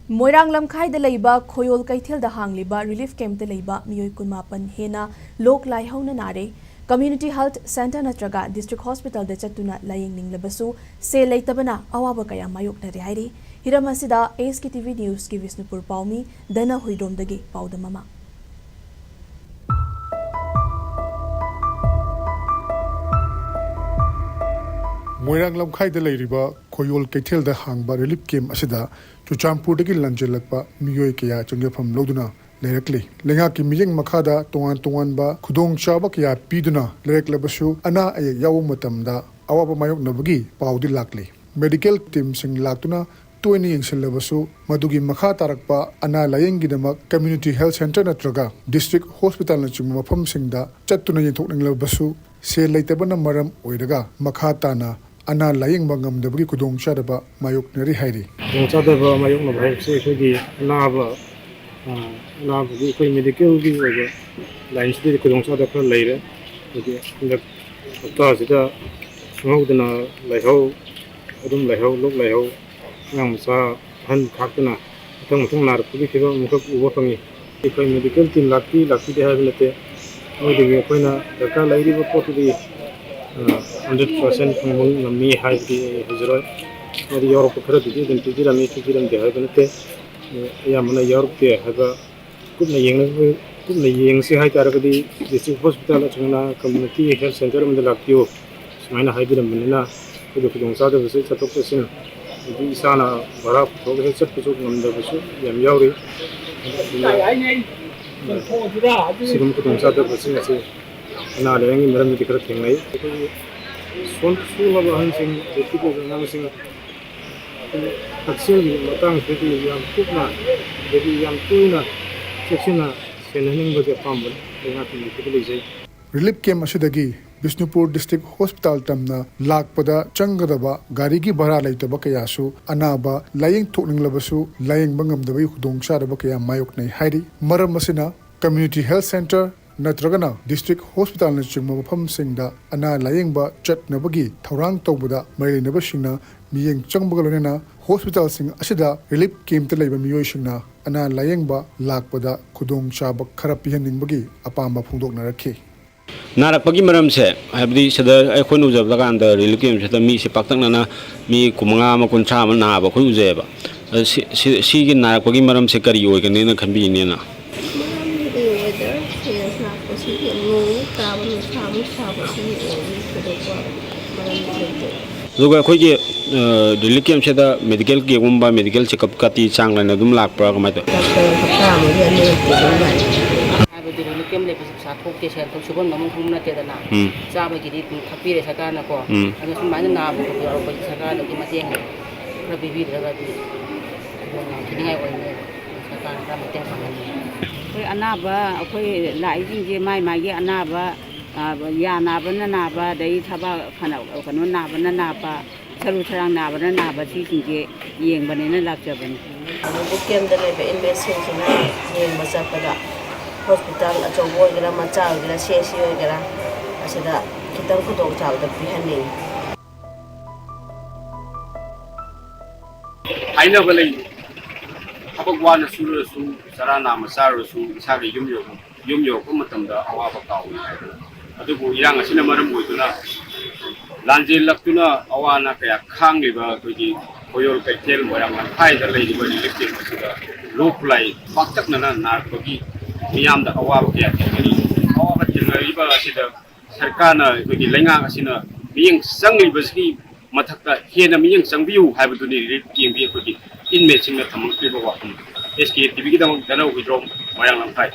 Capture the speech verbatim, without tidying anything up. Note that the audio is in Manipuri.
ꯃꯣꯏꯔꯥꯡ ꯂꯝꯈꯥꯏꯗ ꯂꯩꯕ ꯈꯣꯌꯣꯜ ꯀꯩꯊꯦꯜꯗ ꯍꯥꯡꯂꯤꯕ ꯔꯤꯂꯤꯐ ꯀꯦꯝꯞꯇ ꯂꯩꯕ ꯃꯤꯑꯣꯏ ꯀꯨꯟꯃꯥꯄꯟ ꯍꯦꯟꯅ ꯂꯣꯛ ꯂꯥꯏꯍꯧꯅ ꯅꯥꯔꯦ꯫ ꯀꯝꯃ꯭ꯌꯨꯅꯤꯇꯤ ꯍꯦꯜꯊ ꯁꯦꯟꯇꯔ ꯅꯠꯇ꯭ꯔꯒ ꯗꯤꯁꯇ꯭ꯔꯤꯛ ꯍꯣꯁꯄꯤꯇꯥꯜꯗ ꯆꯠꯇꯨꯅ ꯂꯥꯌꯦꯡꯅꯤꯡꯂꯕꯁꯨ ꯁꯦꯜ ꯂꯩꯇꯕꯅ ꯑꯋꯥꯕ ꯀꯌꯥ ꯃꯥꯌꯣꯛꯅꯔꯦ ꯍꯥꯏꯔꯤ꯫ ꯍꯤꯔꯝ ꯑꯁꯤꯗ ꯑꯦꯁ ꯀꯦ ꯇꯤ ꯚꯤ ꯅ꯭ꯌꯨꯁꯀꯤ ꯕꯤꯁꯅꯨꯄꯨꯔ ꯄꯥꯎꯃꯤ ꯗꯅ ꯍꯨꯏꯗ꯭ꯔꯣꯝꯗꯒꯤ ꯄꯥꯎꯗꯝ ꯑꯃ꯫ ꯃꯣꯏꯔꯥꯡ ꯂꯝꯈꯥꯏꯗ ꯂꯩꯔꯤꯕ ꯈꯣꯌꯣꯜ ꯀꯩꯊꯦꯜꯗ ꯍꯥꯡꯕ ꯔꯤꯂꯤꯐ ꯀꯦꯝꯞ ꯑꯁꯤꯗ ꯆꯨꯔꯆꯥꯟꯄꯨꯔꯗꯒꯤ ꯂꯥꯟꯖꯦꯜꯂꯛꯄ ꯃꯤꯑꯣꯏ ꯀꯌꯥ ꯆꯪꯖꯐꯝ ꯂꯧꯗꯨꯅ ꯂꯩꯔꯛꯂꯤ꯫ ꯂꯩꯉꯥꯛꯀꯤ ꯃꯤꯠꯌꯦꯡ ꯃꯈꯥꯗ ꯇꯣꯉꯥꯟ ꯇꯣꯉꯥꯟꯕ ꯈꯨꯗꯣꯡꯆꯥꯕ ꯀꯌꯥ ꯄꯤꯗꯨꯅ ꯂꯩꯔꯛꯂꯕꯁꯨ, ꯑꯅꯥ ꯑꯌꯦꯛ ꯌꯥꯎꯕ ꯃꯇꯝꯗ ꯑꯋꯥꯕ ꯃꯥꯌꯣꯛꯅꯕꯒꯤ ꯄꯥꯎꯗꯤ ꯂꯥꯛꯂꯤ꯫ ꯃꯦꯗꯤꯀꯦꯜ ꯇꯤꯝꯁꯤꯡ ꯂꯥꯛꯇꯨꯅ ꯇꯣꯏꯅ ꯌꯦꯡꯁꯤꯜꯂꯕꯁꯨ, ꯃꯗꯨꯒꯤ ꯃꯈꯥ ꯇꯥꯔꯛꯄ ꯑꯅꯥ ꯂꯥꯌꯦꯡꯒꯤꯗꯃꯛ ꯀꯝꯃ꯭ꯌꯨꯅꯤꯇꯤ ꯍꯦꯜꯊ ꯁꯦꯟꯇꯔ ꯅꯠꯇ꯭ꯔꯒ ꯗꯤꯁꯇ꯭ꯔꯤꯛ ꯍꯣꯁꯄꯤꯇꯥꯜꯅꯆꯤꯡꯕ ꯃꯐꯝꯁꯤꯡꯗ ꯆꯠꯇꯨꯅ ꯌꯦꯡꯊꯣꯛꯅꯤꯡꯂꯕꯁꯨ, ꯁꯦꯜ ꯂꯩꯇꯕꯅ ꯃꯔꯝ ꯑꯣꯏꯔꯒ ꯃꯈꯥ ꯇꯥꯅ ꯑꯅꯥ ꯂꯥꯌꯦꯡꯕ ꯉꯝꯗꯕꯒꯤ ꯈꯨꯗꯣꯡꯆꯥꯗꯕ ꯃꯥꯌꯣꯛꯅꯔꯤ ꯍꯥꯏꯔꯤ꯫ ꯈꯨꯗꯣꯡꯆꯥꯗꯕ ꯃꯥꯌꯣꯛꯅꯕ ꯍꯥꯏꯕꯁꯤ ꯑꯩꯈꯣꯏꯒꯤ ꯑꯅꯥꯕ, ꯑ, ꯑꯅꯥꯕꯒꯤ ꯑꯩꯈꯣꯏ ꯃꯦꯗꯤꯀꯦꯜꯒꯤ ꯑꯣꯏꯕ ꯂꯥꯏꯟꯁꯤꯗꯗꯤ ꯈꯨꯗꯣꯡꯆꯥꯗꯕ ꯈꯔ ꯂꯩꯔꯦ꯫ ꯑꯩꯈꯣꯏꯒꯤ ꯍꯟꯗꯛ ꯍꯞꯇꯥꯁꯤꯗ ꯈꯪꯍꯧꯗꯅ ꯂꯥꯏꯍꯧ, ꯑꯗꯨꯝ ꯂꯥꯏꯍꯧ, ꯂꯣꯛ ꯂꯥꯏꯍꯧ, ꯑꯉꯥꯡ ꯃꯆꯥ ꯑꯍꯟ ꯈꯥꯛꯇꯅ ꯃꯊꯪ ꯃꯊꯪ ꯅꯥꯔꯛꯄꯒꯤ ꯐꯤꯕꯝ ꯑꯃꯈꯛ ꯎꯕ ꯐꯪꯉꯤ꯫ ꯑꯩꯈꯣꯏ ꯃꯦꯗꯤꯀꯦꯜ ꯇꯤꯝ ꯂꯥꯛꯄꯤ ꯂꯥꯛꯄꯤꯗꯦ ꯍꯥꯏꯕ ꯅꯠꯇꯦ꯫ ꯃꯣꯏꯗꯒꯤ ꯑꯩꯈꯣꯏꯅ ꯗꯔꯀꯥꯔ ꯂꯩꯔꯤꯕ ꯄꯣꯠꯇꯨꯗꯤ, ꯑ, ꯍꯟꯗ꯭ꯔꯦꯠ ꯄꯥꯔꯁꯦꯟ ꯐꯪꯕ ꯉꯝꯃꯤ ꯍꯥꯏꯕꯗꯤ ꯑꯩ ꯍꯥꯏꯖꯔꯣꯏ꯫ ꯃꯣꯏꯗꯤ ꯌꯥꯎꯔꯛꯄ ꯈꯔꯗꯨꯗꯤ ꯑꯗꯨꯝ ꯄꯤꯕꯤꯔꯝꯃꯤ, ꯄꯤꯕꯤꯔꯝꯗꯦ ꯍꯥꯏꯕ ꯅꯠꯇꯦ꯫ ꯑ, ꯑꯌꯥꯝꯕꯅ ꯌꯥꯎꯔꯛꯇꯦ ꯍꯥꯏꯕ ꯀꯨꯞꯅ ꯌꯦꯡꯂꯒ, ꯀꯨꯞꯅ ꯌꯦꯡꯁꯤ ꯍꯥꯏꯇꯥꯔꯒꯗꯤ ꯗꯤꯁꯇ꯭ꯔꯤꯛ ꯍꯣꯁꯄꯤꯇꯥꯜ ꯑꯆꯧꯕꯅ ꯀꯝꯃ꯭ꯌꯨꯅꯤꯇꯤ ꯍꯦꯜꯊ ꯁꯦꯟꯇꯔ ꯑꯃꯗ ꯂꯥꯛꯄꯤꯌꯨ ꯁꯨꯃꯥꯏꯅ ꯍꯥꯏꯕꯤꯔꯝꯕꯅꯤꯅ ꯑꯩꯈꯣꯏꯗ ꯈꯨꯗꯣꯡꯆꯥꯗꯕꯁꯦ ꯆꯠꯊꯣꯛ ꯆꯠꯁꯤꯟ, ꯑꯗꯒꯤ ꯏꯁꯥꯅ ꯚꯔꯥ ꯄꯨꯊꯣꯛꯑꯒ ꯍꯦꯛ ꯆꯠꯄꯁꯨ ꯉꯝꯗꯕꯁꯨ ꯌꯥꯝ ꯌꯥꯎꯔꯤ꯫ ꯑꯗꯨꯅ ꯁꯤꯒꯨꯝꯕ ꯈꯨꯗꯣꯡꯆꯥꯗꯕꯁꯤꯡ ꯑꯁꯤ ꯑꯅꯥ ꯂꯥꯏꯌꯦꯡꯒꯤ ꯃꯔꯝꯗꯗꯤ ꯈꯔ ꯊꯦꯡꯅꯩ꯫ ꯑꯩꯈꯣꯏꯒꯤ ꯁꯣꯟ-, ꯁꯣꯜꯂꯕ ꯑꯍꯟꯁꯤꯡ, ꯑꯗꯩ ꯄꯤꯛꯂꯤꯕ ꯑꯉꯥꯡꯁꯤꯡ, ꯍꯛꯁꯦꯜꯒꯤ ꯃꯇꯥꯡꯁꯤꯗꯗꯤ ꯌꯥꯝ ꯀꯨꯞꯅ ꯑꯗꯒꯤ ꯌꯥꯝ ꯇꯣꯏꯅ ꯆꯦꯛꯁꯤꯟꯅ ꯁꯦꯟꯅꯍꯟꯅꯤꯡꯕꯒꯤ ꯑꯄꯥꯝꯕ ꯂꯩꯉꯥꯛꯀꯤ ꯃꯥꯏꯀꯩꯗ ꯂꯩꯖꯩ꯫ ꯔꯤꯂꯤꯐ ꯀꯦꯝꯞ ꯑꯁꯤꯗꯒꯤ ꯕꯤꯁꯅꯨꯄꯨꯔ ꯗꯤꯁꯇ꯭ꯔꯤꯛ ꯍꯣꯁꯄꯤꯇꯥꯜ ꯇꯝꯅ ꯂꯥꯛꯄꯗ ꯆꯪꯒꯗꯕ ꯒꯥꯔꯤꯒꯤ ꯚꯔꯥ ꯂꯩꯇꯕ ꯀꯌꯥꯁꯨ ꯑꯅꯥꯕ ꯂꯥꯌꯦꯡ ꯊꯣꯛꯅꯤꯡꯂꯕꯁꯨ ꯂꯥꯌꯦꯡꯕ ꯉꯝꯗꯕꯒꯤ ꯈꯨꯗꯣꯡꯆꯥꯗꯕ ꯀꯌꯥ ꯃꯥꯌꯣꯛꯅꯩ ꯍꯥꯏꯔꯤ꯫ ꯃꯔꯝ ꯑꯁꯤꯅ ꯀꯝꯃ꯭ꯌꯨꯅꯤꯇꯤ ꯍꯦꯜꯊ ꯁꯦꯟꯇꯔ ꯅꯠꯇ꯭ꯔꯒꯅ ꯗꯤꯁꯇ꯭ꯔꯤꯛ ꯍꯣꯁꯄꯤꯇꯥꯜꯅꯆꯤꯡꯕ ꯃꯐꯝꯁꯤꯡꯗ ꯑꯅꯥ ꯂꯥꯌꯦꯡꯕ ꯆꯠꯅꯕꯒꯤ ꯊꯧꯔꯥꯡ ꯇꯧꯕꯗ ꯃꯔꯤ ꯂꯩꯅꯕꯁꯤꯡꯅ ꯃꯤꯠꯌꯦꯡ ꯆꯪꯕꯒ ꯂꯣꯏꯅꯅ ꯍꯣꯁꯄꯤꯇꯥꯜꯁꯤꯡ ꯑꯁꯤꯗ ꯔꯤꯂꯤꯐ ꯀꯦꯝꯞꯇ ꯂꯩꯕ ꯃꯤꯑꯣꯏꯁꯤꯡꯅ ꯑꯅꯥ ꯂꯥꯌꯦꯡꯕ ꯂꯥꯛꯄꯗ ꯈꯨꯗꯣꯡꯆꯥꯕ ꯈꯔ ꯄꯤꯍꯟꯅꯤꯡꯕꯒꯤ ꯑꯄꯥꯝꯕ ꯐꯣꯡꯗꯣꯛꯅꯔꯛꯈꯤ꯫ ꯅꯥꯔꯛꯄꯒꯤ ꯃꯔꯝꯁꯦ, ꯍꯥꯏꯕꯗꯤ ꯁꯤꯗ ꯑꯩꯈꯣꯏꯅ ꯎꯖꯕꯗ ꯀꯥꯟꯗ ꯔꯤꯂꯤꯐ ꯀꯦꯝꯞꯁꯤꯗ ꯃꯤꯁꯦ ꯄꯥꯛꯇꯛꯅꯅ ꯃꯤ ꯀꯨꯟꯃꯉꯥ ꯑꯃ, ꯀꯨꯟꯊ꯭ꯔꯥ ꯑꯃ ꯅꯥꯕ ꯑꯩꯈꯣꯏ ꯎꯖꯩꯑꯕ꯫ ꯑꯗ ꯁꯤ-, ꯁꯤ-, ꯁꯤꯒꯤ ꯅꯥꯔꯛꯄꯒꯤ ꯃꯔꯝꯁꯦ ꯀꯔꯤ ꯑꯣꯏꯒꯅꯤꯅ ꯈꯟꯕꯤꯅꯦꯅ? ꯃꯔꯝꯗꯤ ꯋꯦꯗꯔ ꯆꯦꯟꯖ ꯂꯥꯛꯄꯁꯤꯒꯤ, ꯅꯣꯡꯃꯨꯛ ꯇꯥꯕ, ꯅꯨꯡꯁꯥꯃꯨꯛ ꯁꯥꯕꯁꯤꯒꯤ ꯑꯣꯏꯔꯤ꯫ ꯊꯣꯏꯗꯣꯛꯄ ꯃꯔꯝꯗꯤ ꯂꯩꯇꯦ꯫ ꯑꯗꯨꯒ ꯑꯩꯈꯣꯏꯒꯤ, ꯑ, ꯔꯤꯂꯤꯐ ꯀꯦꯝꯞꯁꯤꯗ ꯃꯦꯗꯤꯀꯦꯜ ꯀꯦꯝꯞꯒꯨꯝꯕ, ꯃꯦꯗꯤꯀꯦꯜ ꯆꯦꯛꯑꯞꯀꯇꯤ ꯆꯥꯡ ꯅꯥꯏꯅ ꯑꯗꯨꯝ ꯂꯥꯛꯄ꯭ꯔꯥ, ꯀꯃꯥꯏꯅ ꯇꯧꯏ? ꯗꯥꯛꯇꯔ ꯍꯞꯇꯥ ꯑꯃꯒꯤ ꯑꯅꯤꯔꯛꯇꯤ ꯑꯗꯨꯝ ꯂꯥꯛꯑꯦ꯫ ꯍꯥꯏꯕꯗꯤ ꯔꯤꯂꯤꯐ ꯀꯦꯝꯞ ꯂꯩꯕꯁꯦ ꯄꯩꯁꯥ ꯊꯣꯛꯇꯦ, ꯁꯦꯜ ꯁꯨꯐꯝ ꯅꯣꯝꯐꯝ ꯈꯪꯕ ꯅꯠꯇꯦꯗꯅ꯫ ꯎꯝ꯫ ꯆꯥꯕꯒꯤꯗꯤ ꯑꯗꯨꯝ ꯊꯛꯄꯤꯔꯦ ꯁꯔꯀꯥꯔꯅꯀꯣ꯫ ꯎꯝ꯫ ꯑꯗꯣ ꯁꯨꯃꯥꯏꯅ ꯅꯥꯕ ꯈꯣꯠꯄ ꯌꯥꯎꯔꯛꯄꯁꯦ ꯁꯔꯀꯥꯔꯅꯗꯤ ꯃꯇꯦꯡ ꯈꯔ ꯄꯤꯕꯤꯗ꯭ꯔꯒꯗꯤ ꯈꯨꯗꯣꯡ ꯌꯥꯝ ꯊꯤꯅꯤꯡꯉꯥꯏ ꯑꯣꯏꯅꯦꯕ꯫ ꯁꯔꯀꯥꯔꯅ ꯈꯔ ꯃꯇꯦꯡ ꯄꯥꯡꯍꯟꯅꯤꯡꯉꯤ꯫ ꯑꯩꯈꯣꯏ ꯑꯅꯥꯕ, ꯑꯩꯈꯣꯏ ꯂꯥꯛꯏꯁꯤꯡꯁꯦ ꯃꯥꯏ ꯃꯥꯒꯤ ꯑꯅꯥꯕ, ꯑ, ꯌꯥ ꯅꯥꯕꯅ ꯅꯥꯕ, ꯑꯗꯩ ꯊꯕꯥꯛ ꯐꯅ ꯀꯩꯅꯣ ꯅꯥꯕꯅ ꯅꯥꯕ, ꯁꯔꯨ ꯁꯔꯥꯡ ꯅꯥꯕꯅ ꯅꯥꯕ, ꯁꯤꯁꯤꯡꯁꯦ ꯌꯦꯡꯕꯅꯦꯅ ꯂꯥꯛꯆꯕꯅꯤ꯫ ꯔꯤꯂꯤꯐ ꯀꯦꯝꯞꯇ ꯂꯩꯕ ꯏꯟꯃꯦꯠꯁꯤꯡꯁꯤꯅ ꯌꯦꯡꯕ ꯆꯠꯄꯗ ꯍꯣꯁꯄꯤꯇꯥꯜ ꯑꯆꯧꯕ ꯑꯣꯏꯒꯦꯔꯥ, ꯃꯆꯥ ꯑꯣꯏꯒꯦꯔꯥ, ꯁꯤ ꯑꯦꯁ ꯁꯤ ꯑꯣꯏꯒꯦꯔꯥ, ꯑꯁꯤꯗ ꯈꯤꯇꯪ ꯈꯨꯗꯣꯡꯆꯥꯕꯗꯣ ꯄꯤꯍꯟꯅꯤꯡꯉꯤ꯫ ꯍꯥꯏꯅꯕ ꯂꯩ, ꯊꯕꯛ ꯋꯥꯅ ꯁꯨꯔꯁꯨ, ꯆꯔꯥ ꯅꯥꯝꯃ ꯆꯥꯔꯨꯔꯁꯨ, ꯏꯁꯥꯒꯤ ꯌꯨꯝ ꯌꯧ-, ꯌꯨꯝ ꯌꯧꯔꯛꯄ ꯃꯇꯝꯗ ꯑꯋꯥꯕ ꯀꯥꯎꯏ ꯍꯥꯏꯗꯅ꯫ ꯑꯗꯨꯕꯨ ꯏꯔꯥꯡ ꯑꯁꯤꯅ ꯃꯔꯝ ꯑꯣꯏꯗꯨꯅ ꯂꯥꯟꯖꯦꯜꯂꯛꯇꯨꯅ ꯑꯋꯥ ꯑꯅꯥ ꯀꯌꯥ ꯈꯥꯡꯂꯤꯕ ꯑꯩꯈꯣꯏꯒꯤ ꯀꯣꯌꯣꯜ ꯀꯩꯊꯦꯜ, ꯃꯣꯏꯔꯥꯡ ꯂꯝꯈꯥꯏꯗ ꯂꯩꯔꯤꯕ ꯔꯤꯂꯤꯐ ꯀꯦꯝꯞ ꯑꯁꯤꯗ ꯂꯣꯛ ꯈꯨꯠꯂꯥꯏ ꯄꯥꯛꯇꯛꯅꯅ ꯅꯥꯔꯛꯄꯒꯤ ꯃꯤꯌꯥꯝꯗ ꯑꯋꯥꯕ ꯀꯌꯥ ꯊꯦꯡꯅꯔꯤ꯫ ꯑꯋꯥꯕ ꯊꯦꯡꯅꯔꯤꯕ ꯑꯁꯤꯗ ꯁꯔꯀꯥꯔꯅ, ꯑꯩꯈꯣꯏꯒꯤ ꯂꯩꯉꯥꯛ ꯑꯁꯤꯅ ꯃꯤꯠꯌꯦꯡ ꯆꯪꯂꯤꯕꯁꯤꯒꯤ ꯃꯊꯛꯇ ꯍꯦꯟꯅ ꯃꯤꯠꯌꯦꯡ ꯆꯪꯕꯤꯌꯨ ꯍꯥꯏꯕꯗꯨꯅꯤ ꯔꯤꯂꯤꯐ ꯀꯦꯝꯞꯀꯤ ꯑꯩꯈꯣꯏꯒꯤ ꯏꯟꯃꯦꯠꯁꯤꯡꯅ ꯊꯝꯃꯛꯂꯤꯕ ꯋꯥꯐꯝ꯫ ꯑꯦꯁ ꯀꯦ ꯇꯤꯚꯤꯒꯤꯗꯃꯛ ꯙꯅꯧ ꯍꯨꯏꯗ꯭ꯔꯣꯝ, ꯃꯣꯏꯔꯥꯡ ꯂꯝꯈꯥꯏ꯫